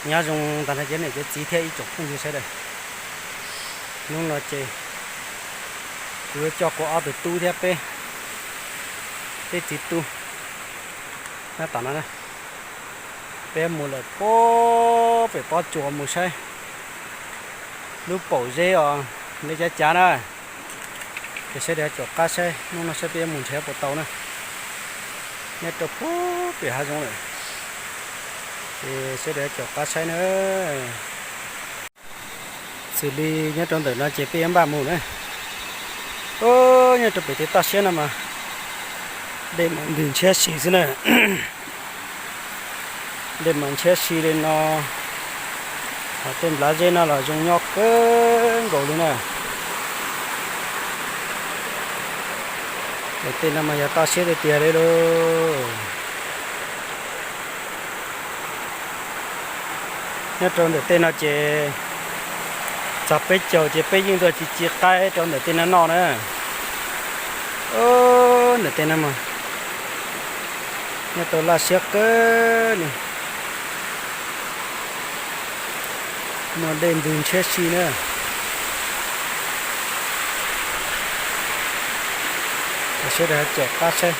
Nyob zoo tag nrho cov niam cov txiv thiab ib tsoom phooj ywg sawv daws. Hnub no ces kuv yuav coj kuv ob tug tub thiab peb, peb txiv tub nyob tom no na. Peb mus lawm puag pem pob tsuas mus saib lub paum zeb os, nws cav cav na. Ces sawv daws caum qab saib, hnub no saib peb yuav mus nrhiav puas tau na. Nyob rau puag pem hav zoov lawm, ces sawv daws caum qab saib na. Xws li nyob rau ntawm no ces peb yuav npaj mus na. Nyob rau pem tej toj siab no mas dej mas ntws ntshiab si xwb na. Dej mas ntshiab si li no, hos tej nplaj zeb no los zoo nyob kawg nkaus li na. Tej no mas yog toj siab tiag tiag li lauj. Nyob rau ntawm tej no ces txog peb caug ces peb yeej tuaj ci ci qaib rau ntawm tej no noj na. Ntawm tej no mas nyob tau laj siab kawg li, muaj dej ntws ntshiab si na. Sawv daws caum qab saib,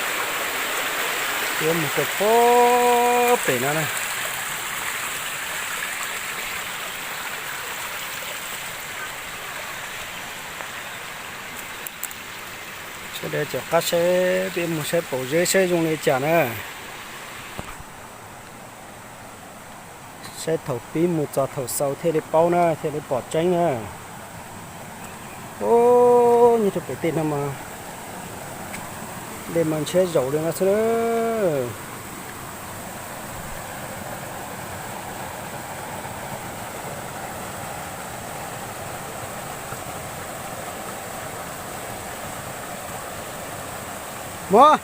yuav mus rau puag pem no na. Sawv daws caum qab saib, peb mus saib paum zeb saib zoo li cas na. Saib thaum pib mus txog thaum xaus thiaj li paub na, thiaj li pom tseeb na. Nyob rau pem tej no mas dej mas ntshiab zaum li no xwb na. Muab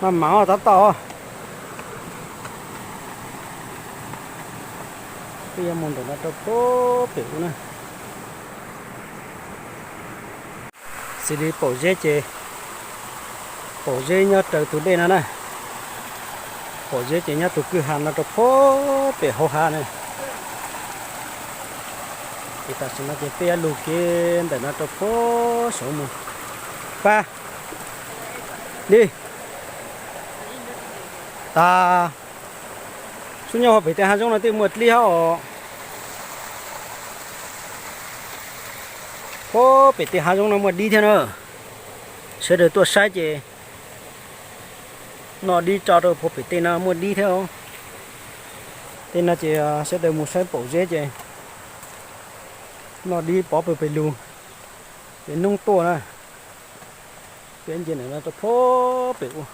maj mam tab tom. Peb yuav mus ntawm no rau puag pem ub na. Xws li paum zeb ces, paum zeb nyob raws tus dej no na. Paum zeb ces nyob tus kwj ha no rau puag pem hauv hav na. Ces tam sim no ces peb yuav lug kev ntawm no rau puag saud mus. Pab, li, tas, xub nyob hauv pem tej hav zoov no tej muaj dlib hab os. Puag pem tej hav zoov no muaj dib thiab na. Sawv daws tuaj saib ces noj dib tso rau puag pem tej no muaj dib thiab os. Tej no ces sawv daws mus saib paum zeb ces noj dib pov pawg pes lug, ces noob tuaj na. Peb nce ntawm no rau puag pem ub.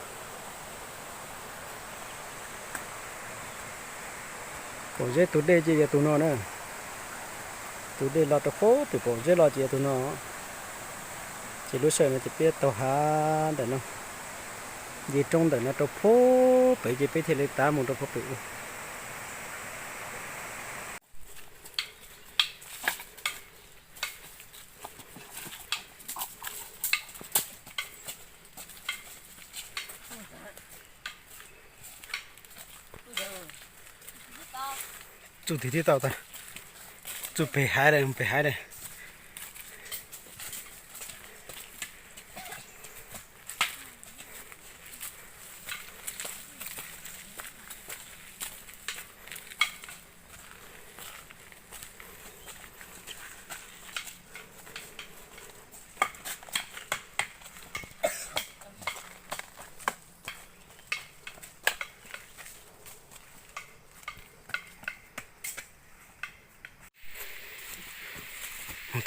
Paum zeb tus dej ces yog tus no na. Tus dej los rau puag pem paum zeb los ces yog tus no. Ces lub sij hawm no ces peb taug hav ntawm no, nce roob ntawm no rau puag pem ces peb thiaj li tav mus rau puag pem ub. Txuj tig tib tau tag, txuj pem haiv lawm, pem haiv lawm.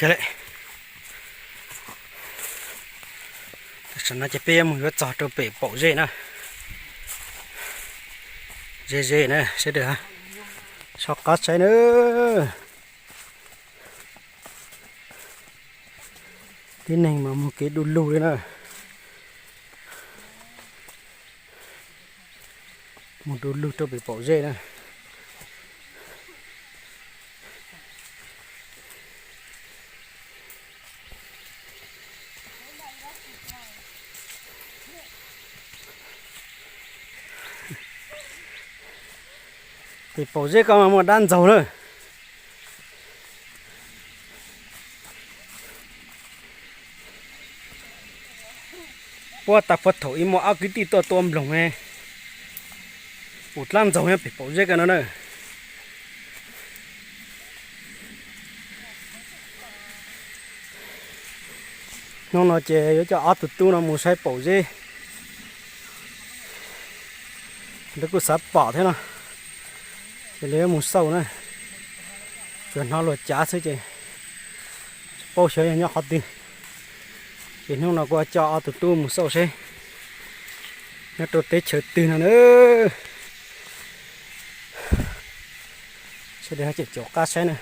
Tam sim no ces peb yuav mus yuav txog rau pem paum zeb na. Ze ze na sawv daws, soj qab saib na. Tib neeg mas mus kev du lug li na. Mus du lug rau pem paum zeb na. Paum zeb ko mas muaj dab ntxaug lawm. Puab tas puag thaum ub muaj ob kwv tij tuaj tua nploog ne, pum dab ntxaug nyob pem paum zeb ko no na. Hnub no ces yuav coj ob tug tub no mus saib paum zeb. Lawv kuj xav pom thiab no, ces lawv yuav mus xauj na. Tsuas hnov luag cav xwb ces tsis paub xyov yog nyob qhov twg. Ces hnub no kuv coj ob tug tub mus xauj seb nyob rau teb chaws twg no na. Sawv daws caum qab saib na.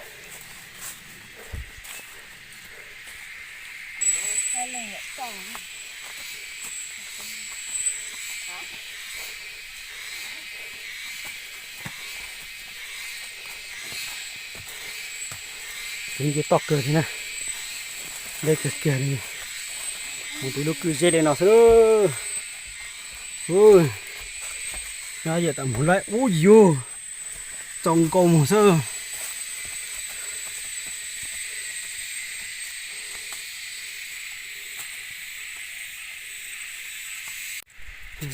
Kev nce toj kawg li na, deb kawg kiag li. Mus pem lub kwj zeb li no xwb. Nyob yam tas mus laib ub yus txaus nkaus mus xwb.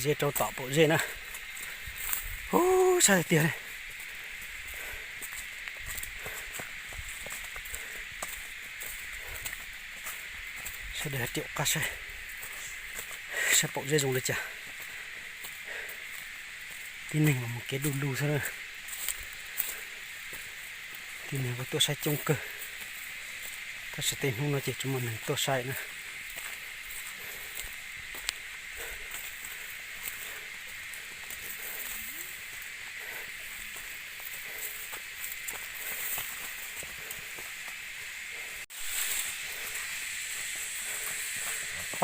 Ze rau tom paum zeb na. Ub, sab tiag tiag li. Sawv daws caum qab saib, saib paum zeb zoo li cas. Tib neeg los mus kev du lug xwb na. Tib neeg kuj tuaj saib coob kawg, tab sis tej hnub no ces tsis muaj neeg tuaj saib na.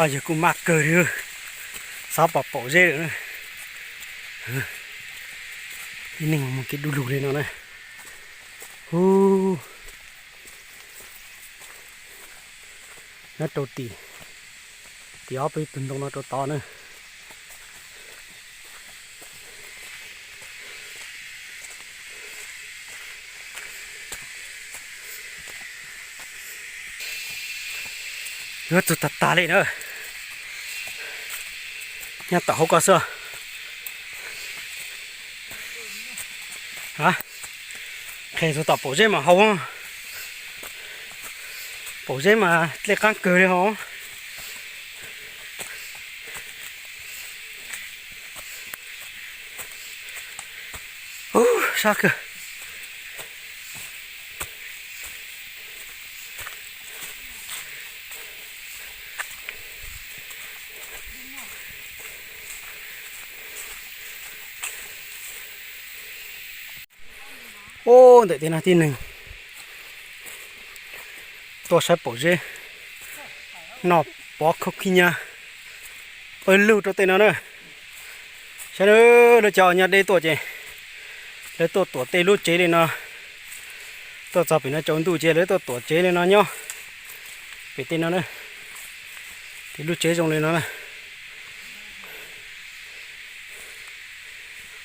Ob yawg kuj maj kawg li, xav pom paum zeb lawm. Tib neeg mus kev du lug li no na. Hu, nyob rau tim, tim ob peb tus ntoo no rau tod na. Yuav txog tag tag li na. Nyob tom hauv ko xwb. Qhia txog tom paum zeb mas haus, paum zeb mas dlej qaab kawg li hos. Ub, sab kawg. Ub, ntawm tej no tib neeg tuaj saib paum zeb, noj pov khaub khib nyab pawg lug rau tej no na. Saib na, lawv cov nyab deb tuaj ces lawv tuaj tuam tej lub tsev li no. Tuaj txog pem no tsaus ntuj ces lawv tuaj tuam tsev li no nyob pem tej no na. Tej lub tsev zoo li no na.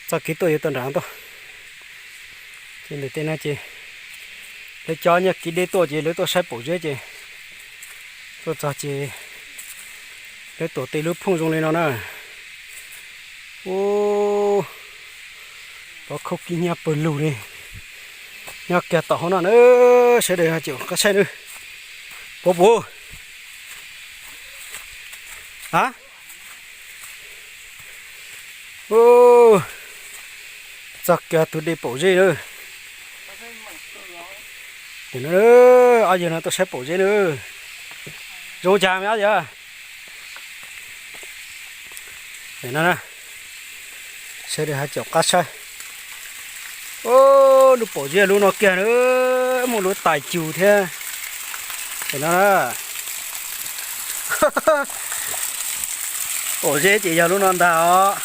Txoj kev tuaj yuav tuaj nram no tuaj. Ces ntawm tej no ces lawv cov nyab kiv deb tuaj ces lawv tuaj saib paum zeb ces tuaj txog ces lawv tuam tej lub phooj zoo li no na. Ub, pov khaub khib nyab pawg lug li. Nyob kiag tom hauv no na, sawv daws caum qab saib na. Puas puas? A, txog kiag tus dej paum zeb na. Ob yawg no tuaj saib paum zeb na. Zoo cas me ob yawg? Sawv daws caum qab saib. Lub paum zeb lub no kiag na, muaj lub tais cug thiab. No, paum zeb ces yog lub no ntag os.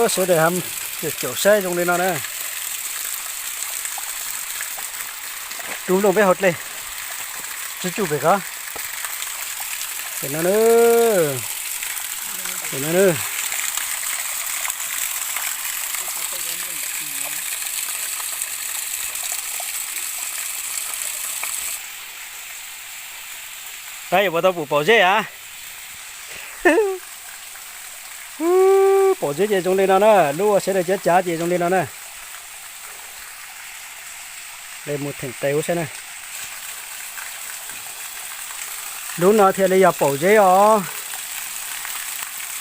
Sawv daws caum saib zoo li no na. Rub nplooj peb hauv dlej, tsuj tsuj pem ko. Pem no na, pem no na. Tab yuav puas tau pum paum zeb a? Paum zeb ces zoo li no na, lub ua sawv daws cov cav ces zoo li no na. Li mus theem tes ua saib na. Lub no thiaj li yog paum zeb os.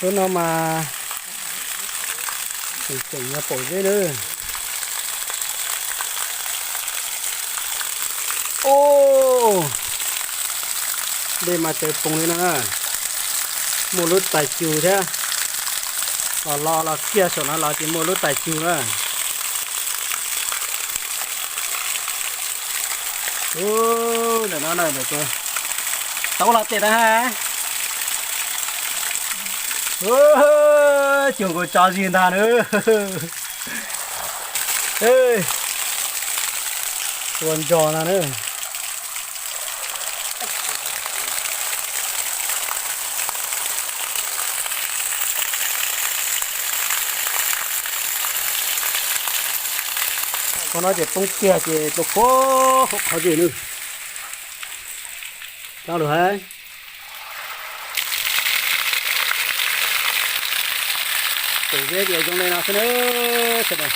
Lub no mas tseem tseem yog paum zeb na. Ub, dej mas tawv poog li no na. Muaj lub tais cug thiab. Los los los kiag saum no los ces muaj lub tais cug na. Ub, ntawm no na, tau los tes na ha. Cuag nkaus tso zis ntag na. Tua nrog no na. Qhov no ces poob kiag ces tua qhuav qhuav qhov zis na. Cov lus hais. Tus zeb ces zoo li no xwb na.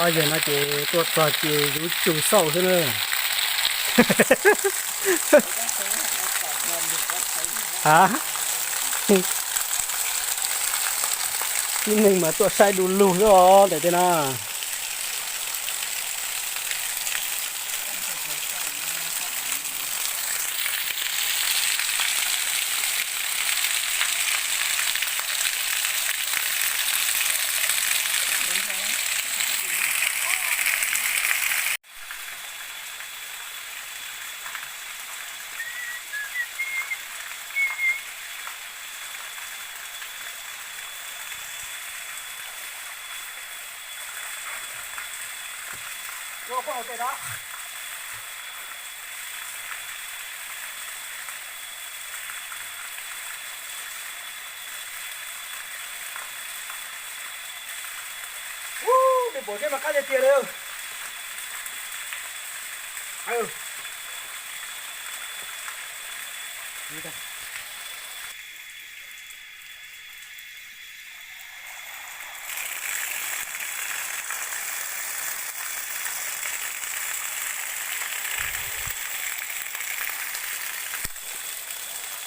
Ob yawg no ces tuaj txog ces yuav tsum xauj xwb na. A, tib neeg mas tuaj saib du lug xwb os ntawm tej no. Ub, tej paum zeb mas qab tiag tiag li.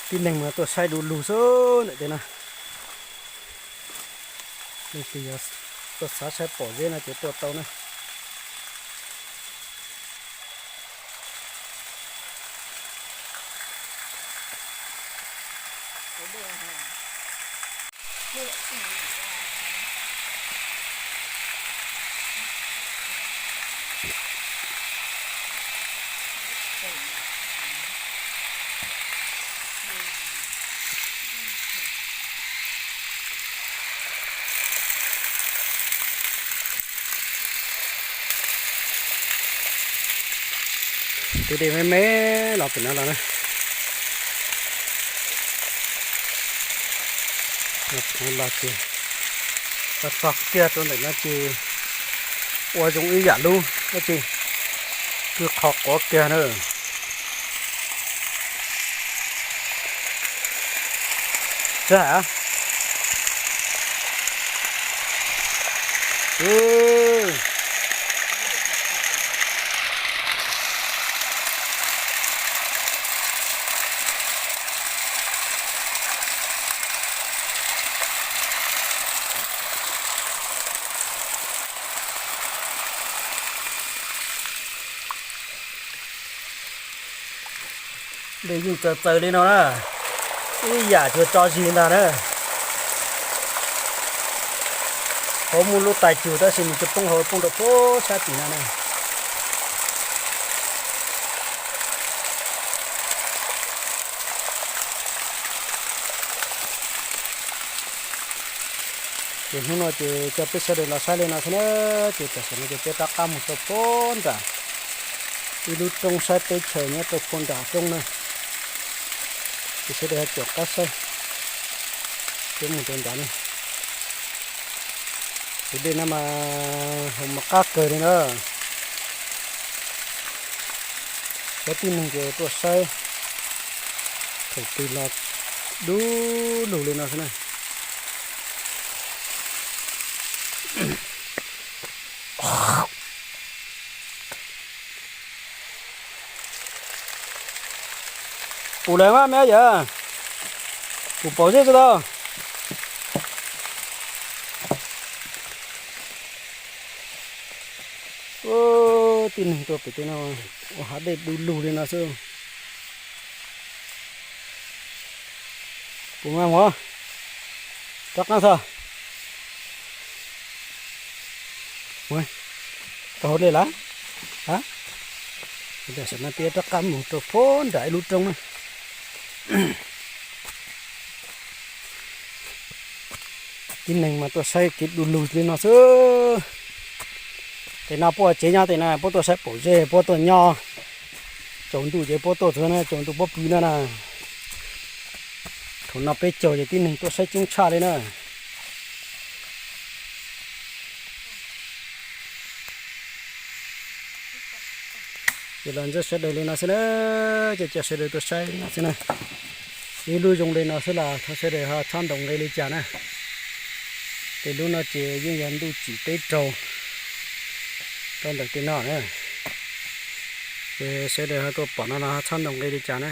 Tib neeg mas tuaj saib du lug xwb ntawm tej no. Leej twg yog tuaj xav saib paum zeb no ces tuaj tau na. Tus dej me me los pem no los na. Los ces txog kiag rau ntawm no ces ua zoo ib yam lub dab tsi, kwj qhov quav kiag na. Sab hab. Dej yeej txaws txaws li no na, ib yam cuag tso zis ntag na. Hauv muaj lub tais cug tab sis nws tsis poob hauv, poob rau puag sab tim no na. Ces hnub no ces coj peb sawv daws los saib li no xwb na, ces tam sim no ces peb rov qab mus rau puag nram ib lub roob saib teb chaws nyob rau puag nram roob na. Ces sawv daws ho caum qab saib, peb mus rau nrad na. Tus dej no mas haus mas qab kawg li na. Cov tib neeg ces tuaj saib thaum twg los du lug li no xwb na. Pum lawm mas me yawm, pum paum zeb tau. Tib neeg tuaj pem tej no ua hav dej du lug li no xwb. Pum mas muam, rov qab txog. Tau hauv dej lawm. Tam sim no peb rov qab mus rau puag nram ib lub roob na. Tib neeg mas tuaj saib kev du lug li no xwb. Tej no puab tsev nyob tej no puab tuaj saib paum zeb, puab tuaj nyob. Tsaus ntuj ces puab tuaj txog na, tsaus ntuj puab pw no na. Thaum no peb caug ces tib neeg tuaj saib coob tshaj li na. Ces los ntxuav sawv daws li no xwb na, ces coj sawv daws tuaj saib li no xwb na. Ib lub zoo li no xwb los thov sawv daws ho txhob ntaus nqi li cas na. Tej lub no ces yeej yog ntuj tsim teb raug rau ntawm tej no na. Ces sawv daws ho tuaj pom no los ho txhob ntaus nqi li cas na.